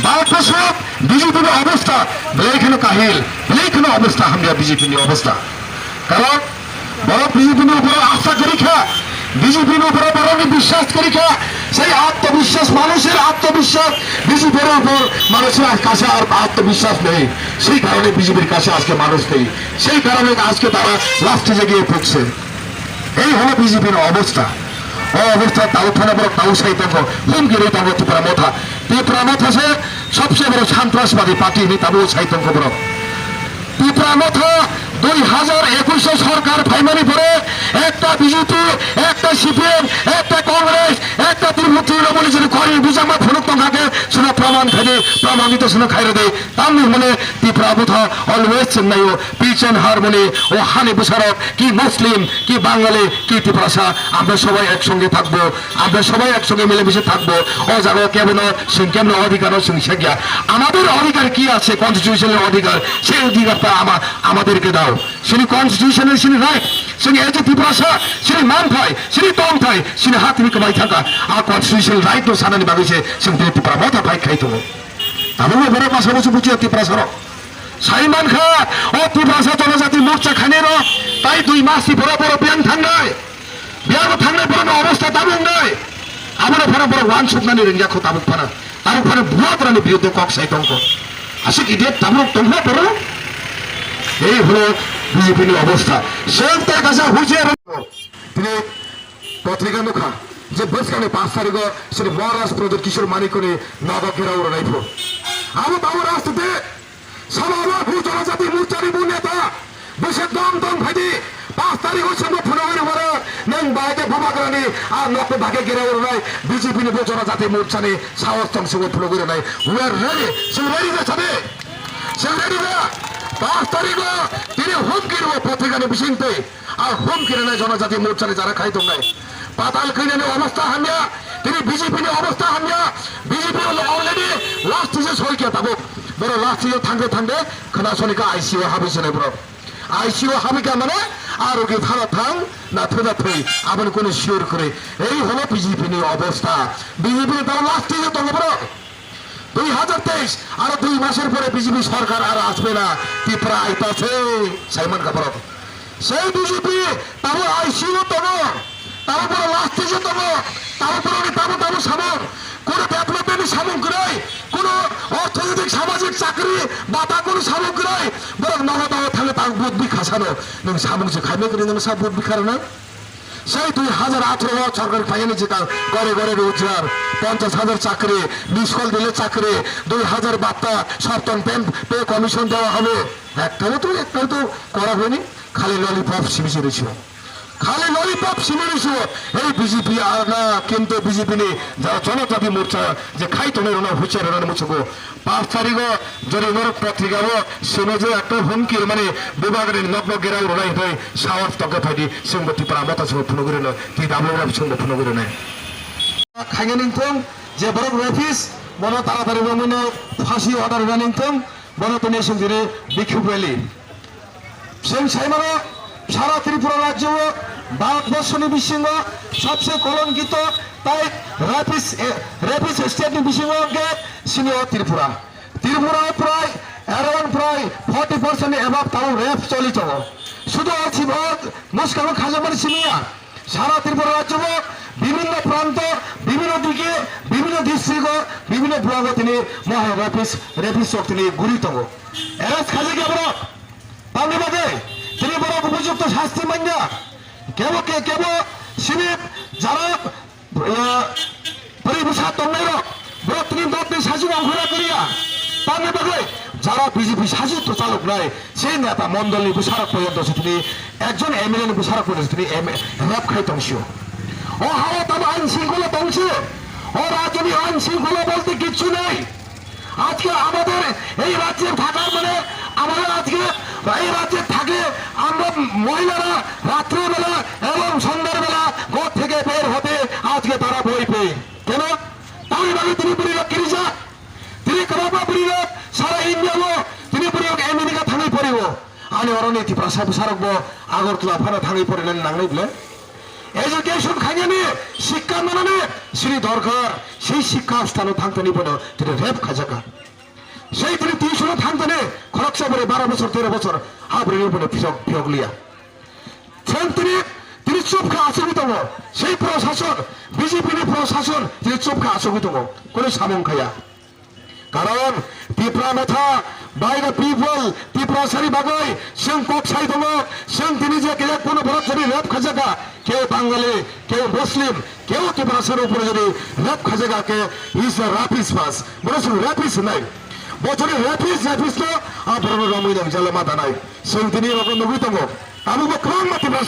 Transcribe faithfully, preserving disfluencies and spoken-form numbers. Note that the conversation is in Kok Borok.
ভারতবর্ষত বিজেপির অবস্থা বেলেইখানে কাহিল, বেলেইখানে অবস্থা হামরা বিজেপির অবস্থা। কারণ বড় বিজেপির উপরে আস্থা করি খা, বিজেপির উপরে বড় বিশ্বাস করি খা। সেই আত্মবিশ্বাস, মানুষের আত্মবিশ্বাস, বিজেপির উপর মানুষের কাছে আর আত্মবিশ্বাস নেই। সেই কারণে বিজেপির কাছে আজকে মানুষ নেই। সেই কারণে আজকে তারা লাস্টে গিয়ে পড়ছে। এই হলো বিজেপির অবস্থা। অ অবস্থা তাও থানা বড় তাও সাই তঙ্গ, হুমকি রে তঙ্গ ত্রিপুরা মথা। ত্রিপুরা মথা সে সবচেয়ে বড় সন্ত্রাসবাদী পার্টি, নি তাবো সাই তঙ্গ বড়। ত্রিপুরা মথা দুই হাজার একুশে সরকার ফাইমানি পরে একটা বিজেপি, একটা সিপিএম, একটা কংগ্রেস, একটা তৃণমূল, তৃণমূল যদি করি বুঝামা ফুলুক তঙ্গাকে শুনে প্রমাণ খাইনি, প্রমাণিত শুনে খাইরে দেয়। Tamni hwnmani Tipra bwtha always chwngnaio peace and harmony. O hani bwsarok ki Muslim, ki Bangali, ki Tiprasa, আমরা সবাই একসঙ্গে থাকবো, আমরা সবাই একসঙ্গে মিলেমিশে থাকবো। O jaga kebono chwng kebono অধিকারও chwng sekya। আমাদের অধিকার কি আছে? কনস্টিটিউশনের অধিকার, সেই অধিকারটা আমা-, আমাদেরকে দাও। Sini constitutional, sini right, sini as a Tiprasa, sini manthai, sini tongthai, sini hatini kwbai thangkha. A constitutional right no sanani bagwi se chwng tini Tipra motha fight khai tongo. Tabukbo borok masa musu bujiya Tiprasarok. Sai mankha, o Tiprasa Jonojati Morcha khainai rok, tai dui mas ni pore borok biyang thangnai. Biyang thangnai borok ni obostha tabuk wngnai. Abono phano borok uansuknani rwngya kho tabuk phano. Tabuk phano buatrani biruddhe kok sai tongkho. Aswk idiot tabuk tongma borok. Ei hwno B J P ni obostha. Seng ta kaisa hujiya rwngkho. Tini Potrika nukha je bwskangni pash tarigo sini Maharaj Pradyot Kishore Manikni nogo gherao rwnai pho. Abo tamo rajniti sabha bo Jonojati Morchani bo neta bwswk dom dom phaidi pash tarigo chwngno phunugwi rwmano nwng bai khe Bubagrani a nokni bagwi gherao rwnai B J P ni bo Jonojati Morchani sahos tong chwngno phunugwi rwnai. We are ready. Chwng ready da sadi? Chwng ready da? Pash tarigo tini humki rwo potrikani bisingtwi. A humki rwnai Jonojati Morchani jara khai tongnai. Patal kwnani obostha hamya, tini B J P ni obostha hamya. B J P already last stage o soikya tabuk. Boro last stage o thangde thangde khwna sonika I C U o habwi swnai borok. I C U o habwi kha mane a rogi phano thang na thwi na thwi aboni kunu sure kwrwi. Ei holo B J P ni obostha. B J P ni tamo last stage o tongo borok. দুই হাজার তেইশ, আরো দুই মাসের পরে বিজেপি সরকার আর আসবে না, ত্রিপুরা আইতাছে, সাইমন কাপড়। সেই বিজেপি তাবো আইসিইউ tongo, তাবো বড় লাস্ট স্টেজে tongo, তাবো বড় তাবো তাবো সামন, কোনো ডেভেলপমেন্ট সামন করাই, কোনো অর্থনৈতিক সামাজিক চাকরি বাতা কোনো সামন করাই, বরং নগদ নগদ থাকলে তার বুধ বিখা সানো, নং সামন যে খাইবে করে নং সব বুধ বিখার না। Sei dui hazar atharo o sorkar phaiyani jikang gore gore rojgar, ponchash hazar chakri, miss call dile chakri, dui hazar batta, soptan pay, pay commission dewa hobe. Ektao to, ektao to kora hoyni, khali lollipop simi simi rwsio. Khali lollipop simi rwsio. Ei B J P ar na, kintu B J P ni jara Jonojati Morcha je khai tongnai rwna huchar rwna muchugo. Pash tarigo jodi norok potrika o sino je ekta humki rwmani Bubagrani nok nok gherao rwnai hwnwi sahos tongkhe phaidi chwngbo Tipra motha chwngbo phunugwi rwnai, T W F chwngbo phunugwi rwnai. Khaina ningthung je borok rapist bono taratari romwino phasi order rwna ningthung bono tini chwng tini bikhuk rally. Chwng saimano sara Tripura rajyo o Bharatborsoni bisingo sabse kolonkito tai rapist, eh, rapist state ni bisingo hwnkhe sini o Tripura. Tripura o prai around prai forty percent ni above tabuk rape choli tongo. Sudu o simi o mwskango khajakmani simi ya. Sara Tripura rajyo o bibhinno pranto, bibhinno dike, bibhinno district o, bibhinno block o tini mohai rapist, rapist rok tini guri tongo. Arrest khajakya borok. Tamni bagwi tini borok upojukto sasti manya. Kebo ke, kebo sini jara, eh, bwrwi bwsa tongnai rok, borok tini dopni sachik ongkhorna kwrwi ya. Tamni bagwi jara B J P sachik to chaloknai, sei neta mondolni bwsarok porjonto se tini ekjon M L A ni bwsarok porjonto se tini M-, rape khai tongsio. O hao tamo ain shringkhola tongse, o rajyoni ain shringkhola bolte kichchu nei. আজকে আমাদের এই রাজ্যে থাকার মানে আমাদের আজকে এই রাজ্যে থাকে আমরা মহিলারা রাত্রিবেলা এবং সন্ধ্যার বেলা ঘর থেকে বের হতে আজকে তারা ভয় পেয়ে। কেন? তামিলনাড়ু ত্রিপুরীরা কিরিজা, ত্রিপুরা ত্রিপুরীরা সারা ইন্ডিয়া লো ত্রিপুরী আমেরিকা থানায় পড়িব। আমি ওরা নীতি প্রাসাদ সারকব আগরতলা ফারা থানায় পড়ে নাংনাই বলে। Education khainani, sikka manani, sini dorkar, sei sikka sthano thangtani bono tini rape khajakha. Sei tini tuition thangtani, khoroksa bwrwi baro bochor, tero bochor, ha bwrwini bono phiyok, phiyok liya. Chwng tini, tini chupkha achugwi tongo, sei prosason, B J P ni prosason tini chupkha achugwi tongo, kunu samung khaya. Karon Tipra Motha, by the people, Tiprasani bagwi chwng kok sai tongo, chwng tini je kaya kunu borok jodi rape khajakha, keu Bangali, keu Muslim, keu Tiprasani upore jodi rape khajakha khe, he is a rapist first. Bono chwng rapist hinai. Bo jodi rapist, rapist no, a borokno romwi nang jalo ma danai. Chwng tini rokno nugwi tongo. Abo bo kwbangma Tiprasa